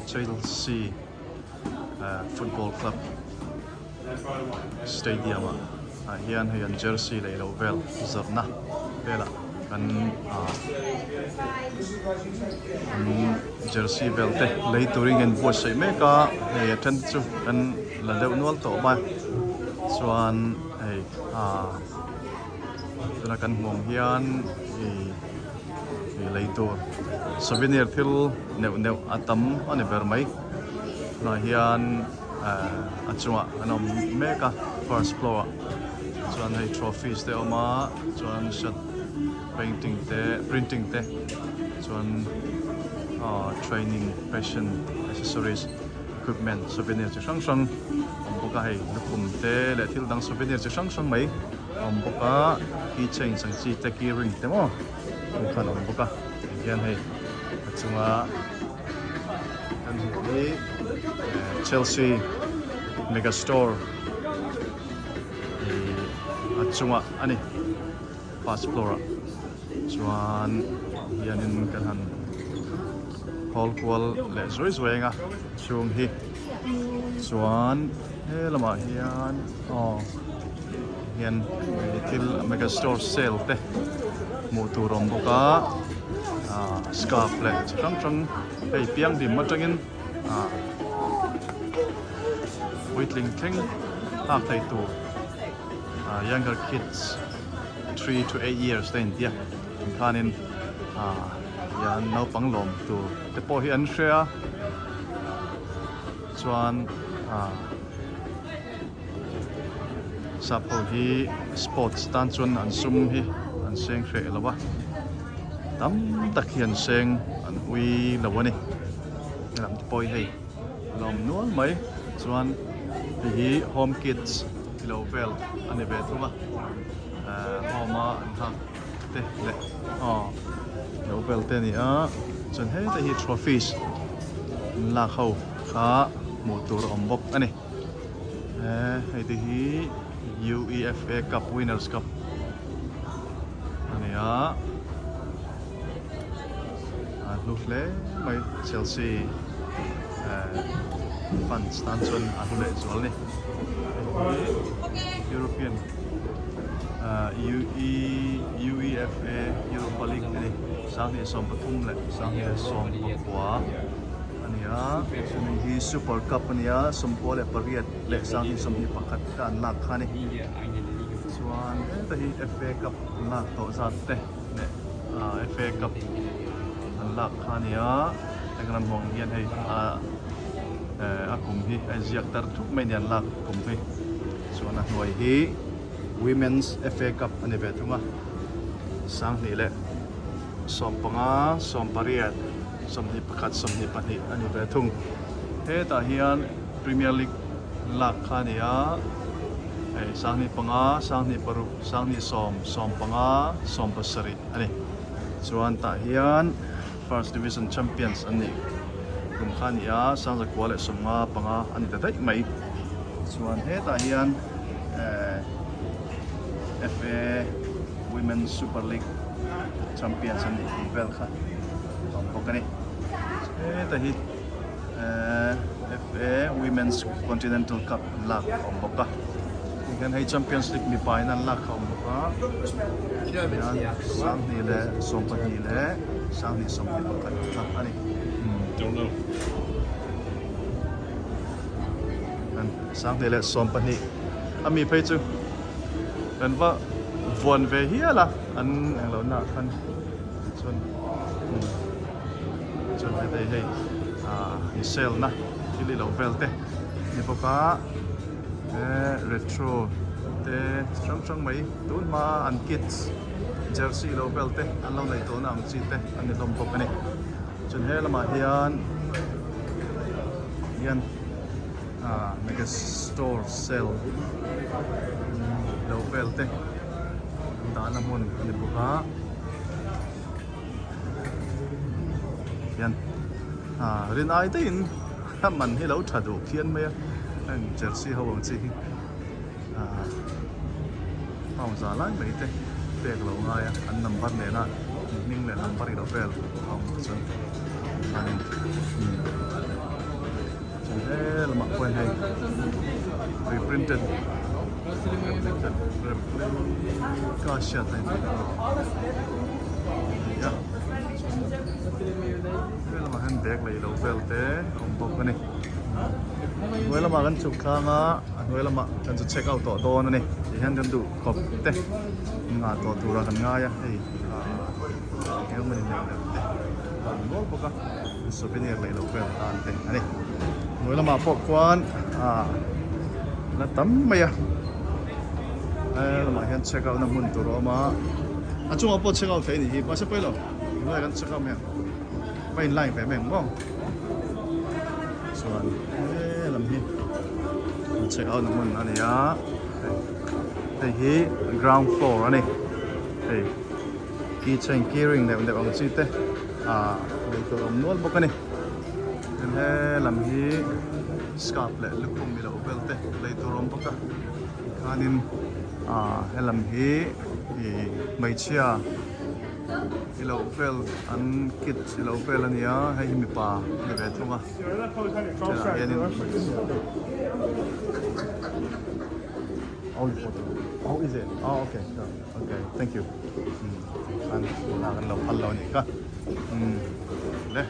Chelsea football club stadium ah ah hian hei an jersey leh loh vel zawrhna velah kan ah an jersey vel te lei turin an buatsaih mek a hei a then te chu kan la deuh nual tawh mai chuan hei ah tuna kan hmuh ang hian ih lei tur souvenir thil neuh neuh a tam a ni ber mai tunah hian eh a chungah an awm mek a first floor ah chuan hei trophies te a awm a chuan shirt painting te printing te chuan ah training fashion accessories equipment souvenir chi hrang hrang a awm bawk a hei lukhum te leh thil dang souvenir chi hrang hrang mai a awm bawk a key chains ang chi te key ring te maw ang khan a awm bawk a tihian hei a chunga kan hmuh hi Chelsea mega store ih a chungah a ni first floor ah chuan hianin kan han hawl kual leh zuai zuai ang a chhung hi chuan he lamah hian aw hian thil mega store sale te hmuh tur a awm bawk a ah scarf leh chi hrang hrang hei piang hlim atangin ah puitling thleng thlak thei tur ah younger kids 3 to 8 years te a intia tikhanin ah hian naupang lawm tur te pawh hi an hria chuan ah sap ho hi sports tan chuan an sum hi an seng hreh lo a tam tak hi an seng an ui lo a ni helam te pawh hi hei a lo awm nual mai chuan hei hi home kits tilo vel a ni ve thung a ehh home a an hak te leh aw lo vel te a ni a chuan heta hi trophies an lak ho kha hmuh tur a awm bawk a ni eh hei te hi UEFA cup winners cup a ni a a hlu hle mai Chelsea eh fans tan chuan a hlu leh zual a ni hei hi European ah UE UEFA Europa League a ni 2013 leh 2019 a ni a chumi hi super cup a ni a 98 leh 21 kha an lak kha a ni chuan heta hi F_A cup an lak tawh zat te leh ah F_A cup an lak kha a ni a heng ram hmuh ang hian hei ah eh a kum hi a inziak tar thup mai a ni an lak kum hi chuan a hnuai hi women's F_A cup a ni ve thung a 20 leh 15 18 21 22 a ni ve thung. Hetah hian Premier League lak kha a ni a, hei 25, 26, 20, 15, 17 a ni. Chuan tah hian First Division Champions an nih kum kha a ni a, 1955 a ni ta daih mai. Chuan hetah hian eh FA Women's Super League Champions an nih kum vel kha a awm bawk a ni. Heta hi eh FA Women's Continental Cup an lak a awm bawk a. Tihian hei Champions League mipa in an lak kha a awm bawk a. Tihian 2022 leh 2021 kha a ni. 2022 a mi phei chu kan va vuan ve hial a an englo na ah khan chuan chuan hei hei ah in sale na thil ilo vel te ni bawk a eh retro te chi hrang hrang mai tun hma an kits jersey ilo vel te an lo nei tawh na ang chi te an ni hlawm bawk a ni chuan he lamah hian hian ah mega store sale lo vel te an dahna hmun a ni bawk a hian ah rin ai daihin a man hi lo tha duh phian mai a heng jersey ho ang chi hi ah pound za lai mai te pek lo ngai a an number nena hming leh number ilo vel a awm chuan chuanin. printed replicate replica hriat a inti a ni a hemi lamah hian bag lei lo vel te a awm bawk a ni hnuai lamah kan chhuk tlang a a hnuai lamah kan chu check out tawh dawn a ni ti hian kan duh khawp te ngah tawh tura kan ngai a hei ah eng emawni neuh neuh te a awm nual bawk a souvenir lei lo vel tan te a ni hnuai lamah pawh khuan ah la tam mai a he lamah hian check out na hmun tur a awm a a chungah pawh check out theih a nih hi mahse pawi lo hnuaiah kan check out mai ang va in line ve mai ang maw chuan he lam hi check out na hmun a ni a hei hi ground floor a ni hei keychain keyring neuh neuh ang chi te ah lei tur a awm nual bawk a ni tin he lam hi scarf leh lukhum ni loh vel te lei tur a awm bawk a tikhanin ah he lam hi ih hmeichhia i loh vel an kit i loh vel a ni a hei hi mipa a ni ve thung a hetah hianin oh is it oh okay okay thank you. Umm an lo phal lo a nih kha umm le.